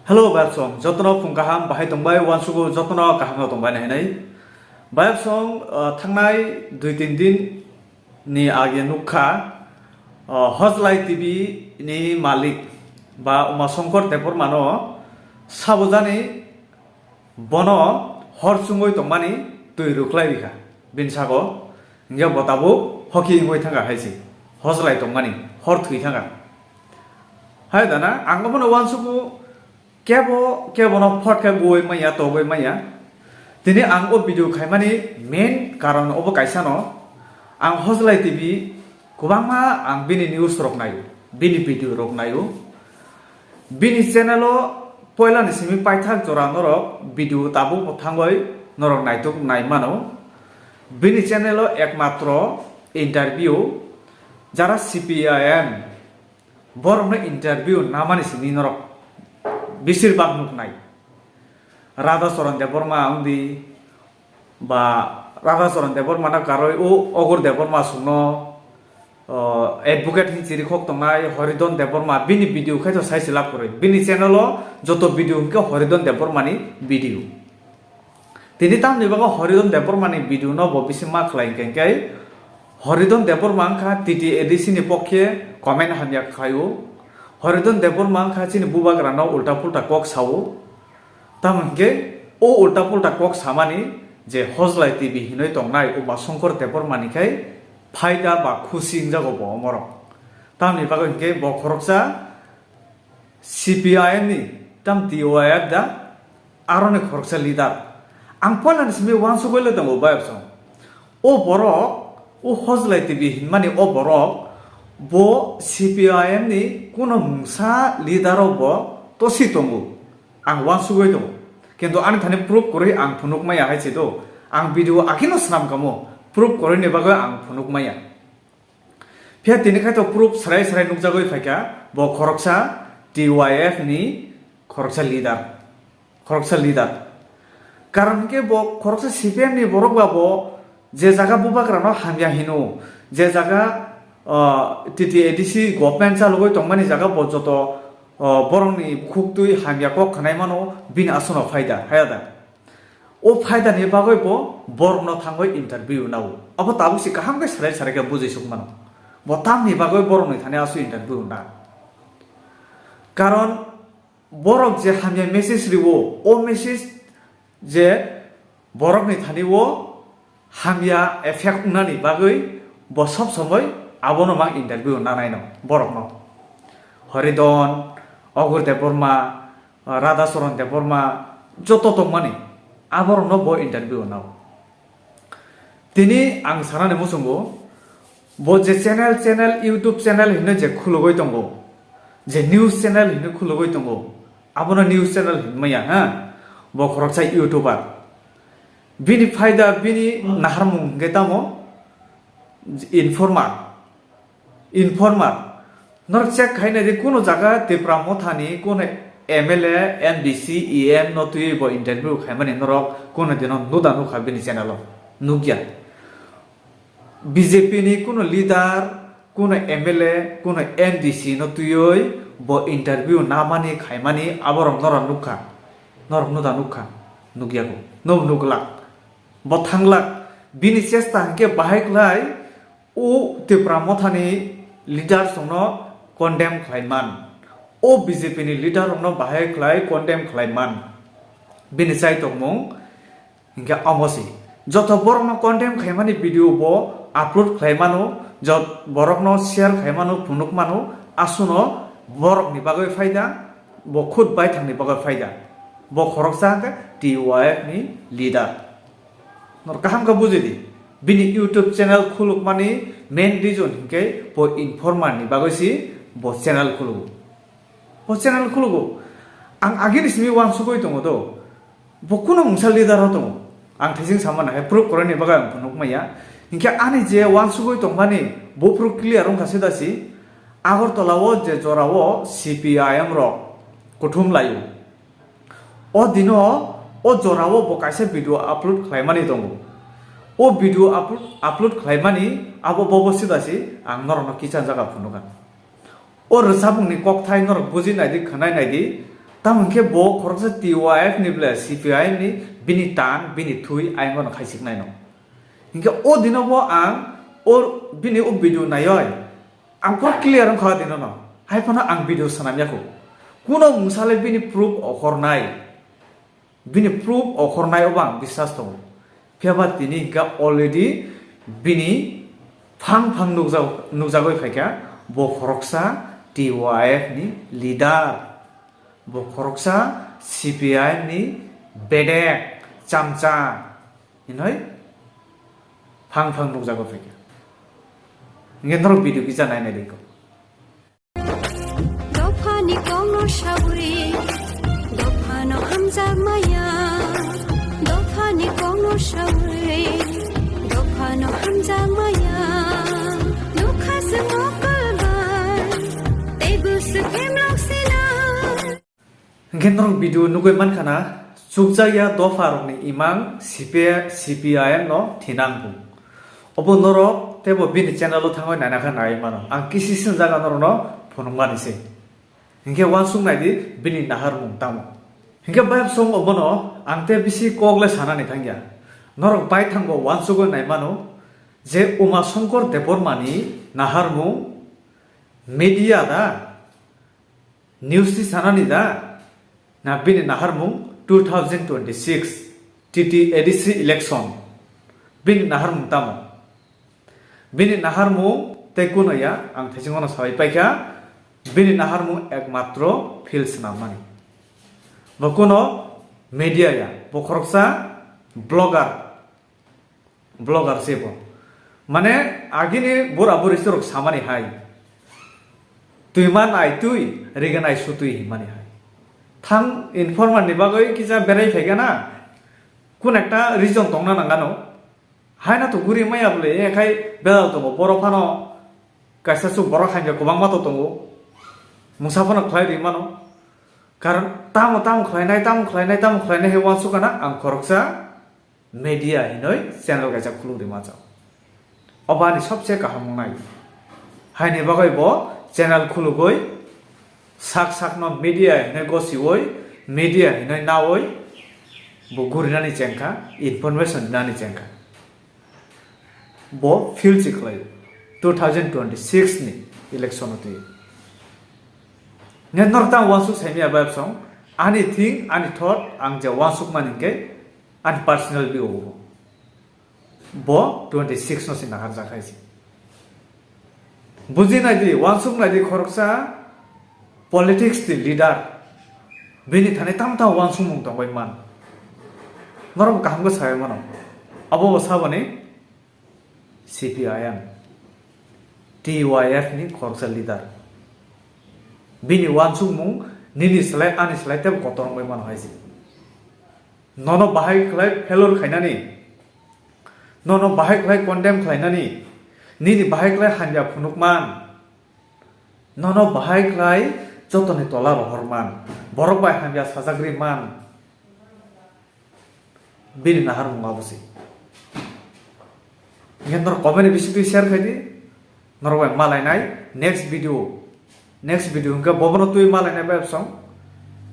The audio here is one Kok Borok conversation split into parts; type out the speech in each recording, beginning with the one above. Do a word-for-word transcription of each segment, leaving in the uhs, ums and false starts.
Hello, bayapsong, jotono phung kaham bahai tongbai, uansugo jotono kaham no tongbai hinwi. Bayapsong, uh, thangnai dui tin din ni age nukha, uh, Hojlai T V ni malik ba Uma Shankar Debbarma no sabujani bono hor chungwi tongmani twi rwkhlai rikha. Bini sago hingke bo tabuk hoki wngwi thangkha hai se. Hojlai tongmani hor thwi thangkha. Hai dana ang omono uansugo kebo, kebono phot khe goi maya, togoi maya. Tini ang o video khaimani main karon obo kaisa no. Ang Hojlai T V kwbangma ang bini news rok naio, bini video rok naio. Bini channel o poila ni simi paithak jora norok video tabuk bo thangoi norok naituk nai mano. Bini channel o ekmatro interview jara C P I M borokno interview namani simi norok besir bak nuknai. Radha Charan Debbarma wngdi ba Radha Charan Debbarma na karoi o Ogur Debbarma sungno, o, advocate hin chiri khok tongnai Horidon Debbarma bini video khai to sai se lab kwrwi. Bini channel o joto video hwnkhe Horidon Debbarma ni video. Tini tamni bagwi Horidon Debbarma ni video no bo bisi ma khlai hwnkhe, hwnkhe Horidon Debbarma wngkha T T A D C ni pokhe comment hamya khlaio. Horidon Debbarma wngkha chini bubagra no ulta pulta kok sao. Tamo hwnkhe o ulta pulta kok samani je Hojlai T V hinwi tongnai Uma Shankar Debbarma ni khai phaida ba khusi wngjago bo omorok. Tamni bagwi hwnkhe bo khoroksa C P I M ni tam T Y F da aroni khoroksa leader. Ang poilani simi uansugwi le tongo bayapsong. O borok, o Hojlai T V hinmani o borok bo C P I M ni kuno mungsa leader o bo tosi tongo. Ang uansugwi tongo. Kintu ani thani proof kwrwi ang phunuk maya hai se do. Ang video akhino swnam kamo. Proof kwrwini bagwi ang phunuk maya. Phiya tini khai to proof srai srai nukjagwi phaikha, bo khoroksa T Y F ni khoroksa leader, khoroksa leader. Karon hwnkhe bo khoroksa C P M ni borok ba bo je jaga bubagra no hamya hino, je jaga, ah, T T A D C government chalogwi tongmani jaga bo joto, ah, borokni bukhuk twi hamya kok khnai mano bini aswkno phaida, haya da? O phaidani bagwi bo borokno thangwi interview nao. Abo tabuk se kaham khe sarai sarai khe bujui suk mano. Bo tamni bagwi borokni thani aswk interview na. Karon borok je hamya message riwo, o message je borokni thani o hamya effect wngnani bagwi bo sob somoi abono mang interview nanai no borokno. Horidon, Ogur Debbarma, Radha Charan Debbarma joto tongmani aborokno bo interview nao. Tini ang sanani muchungo bo je channel, channel, YouTube channel hinwi je khulugwi tongo, je news channel hinwi khulugwi tongo, abono news channel hinmaya ha, bo khoroksa YouTuber. Bini phaida, bini naharmung hwnkhe tamo informer. Informer. Norok check khai nai di, kuno jaga Tipra Mothani kuno M L A, M D C, E M no twiwi bo interview khaimani norok kuno dino nuda nukha bini channel o. Nukya. B J P ni kuno leader, kuno M L A, kuno M D C no twiwi bo interview namani khaimani aborok norok nukha. Norok nuda nukha. Nukyago. Norok nuglak. Bo thanglak. Bini chesta hwnkhe bahai khlai o Tipra Mothani leader songno condemn khlai man. O B J P ni leader rokno bahai khlai condemn khlai man. Bini chai tongmung hwnkhe omo se. Joto borokno condemn khaimani video bo upload khlai mano, jot-, borokno share khai mano, phunuk mano, asuno borokni bagwi phaida, bo khud baithangni bagwi phaida. Bo khoroksa hwnkhe T Y F ni leader. Nor kaham khe bujidi. Bini YouTube channel khulukmani main reason hinkhe bo informer ni bagwi si bo channel khulugo. Bo channel khulugo. Ang agini simi uansugwi tongo do. Bo kuno mungsa leader o tongo. Ang thising sama nahai proof kwrwini bagwi ang phunuk maya. Hinkhe ani je uansugwi tongmani bo proof clear wngkha sida si. Agartala o je jora o C P I M rok kuthum laio. O dino o jora o bo kaisa video upload khlaimani tongo. O video upload, upload khlaimani abo bobo sida si ang norokno kichang jaga phunukha. O rwchapmungni kokthai norok buji naidi, khwnai naidi, Tamo hwnkhe bo khoroksa T Y F ni ble C P I M ni bini tan, bini thui ayang no khaisiknai no. Hingke o dino bo ang o bini o video naioi ang pura clear wngkha o dino no. Hai phano ang video swnam yaku. Kuno mungsa le bini proof okhornai. Bini proof okhornai obo ang biswas tongo. Phiya ba tini hingke already bini phang phang nukjak-, nukjagoi phaikha bo khoroksa T Y F ni leader. Bo khoroksa C P I M ni bedek chamcha hinoi phang phang nukjago phaikha. Hingke norok video kisa nai nai dikho. Dophani kokno sawi, dophano hamjak maya. Dophani kokno sawi, dophano hamjak maya. Nukha se mokol bai, tei gusu phemlok sina. Hingke norok video nugui mankha na, chukjakya dopha rokni imang C P I, C P I M no thinang bung. Obo norok teibo bini channel o thangwi naina kha nai mano. Ang kisi swngjak norokno phunukmani se. Hingke uansuk nai di bini naharmung tamo. Hingke bayapsong obono ang tei bisi kok le sanani thangya. Norok baithango uansugwi nai mano je Uma Shankar Debbarma ni naharmung media da, news ni sanani da, na bini naharmung two thousand twenty-six T T A D C election. Bini naharmung tamo? Bini naharmung tei kuno ya, ang thaisingono sawi paikha, bini naharmung ekmatro field swnamnani. Bo kuno media ya, bo khoroksa blogger, blogger se bo. Mane agini bura buri sorok samani hai. Twi man ai twi, rigan ai sutwi hinmani hai. Thang informer ni bagwi kisa berai phaikha na, kun ekta reason tongna nangano. Haina to guri maya bole, e khai bedal tongo, boro phano kaisa su borok haikhe kwbangma to tongo. Mungsa phano khlai ri mano. Karon tamo, tamo khlainai, tamo khlainai, tamo khlainai he uansukha na ang khoroksa media hinoi channel kaisa khuluk ri manjak. Obo ani sobse kaham wngnai. Haini bagwi bo channel khulugwi sak sakno media hinoi gosiwi, media hinoi nawi bo gurinani chengkha, information rinani chengkha. Bo field se khlai two thousand twenty-six ni election o twi. Net norok tang uansuk saimaya bayapsong, ani thing, ani thought, ang je uansuk mani hingke ani personal view o. Bo twenty-six no se naharjak hai se. Buji nai di, uansuk nai di khoroksa politics ni leader. Bini thani tam tam uansukmung tongbai man. Norok kaham khe sai mano. Abo bo saboni C P I M, T Y F ni khoroksa leader. Bini uansukmung nini slai ani slai tebo kotor wngbai mano hai se. Nono bahai khlai failure khlainani, nono bahai khlai condemn khlainani, nini bahai khlai hamya phunukman, nono bahai khlai jotoni tola rohorman, borok bai hamya sajagri man, bini naharmung abo se. Hingke norok comment ni bisingtwi share khai di. Norok bai malainai next video. Next video hingke bobono twi malainai bai song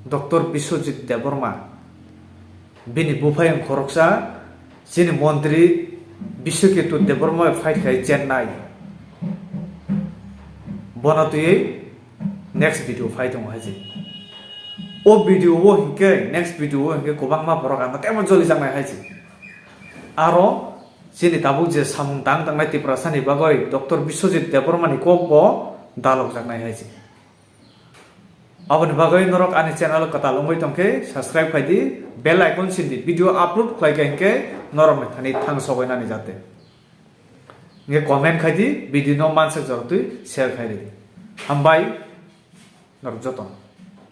Doctor Biswajit Debbarma. Bini buphai wng khoroksa chini montri Biswaketu Debbarma bai fight khai Chennai. Bono twi next video phai tongo hai se. O video o hingke next video o hingke kwbangma borok ang tebo joli jaknai hai se. Aro chini tabuk je samung tang tangnai Tiprasa ni bagwi Doctor Biswajit Debbarma ni kok bo dalok jaknai hai se. Aboni bagwi norok ani channel kwtal wngwi tongkhe subscribe khai di, bell icon sindi, video upload khlai khe hingke norok ni thani thang sogwi nani jate. Hingke comment khai di, video no mansek jorok twi share khai di. Hambai norok joto.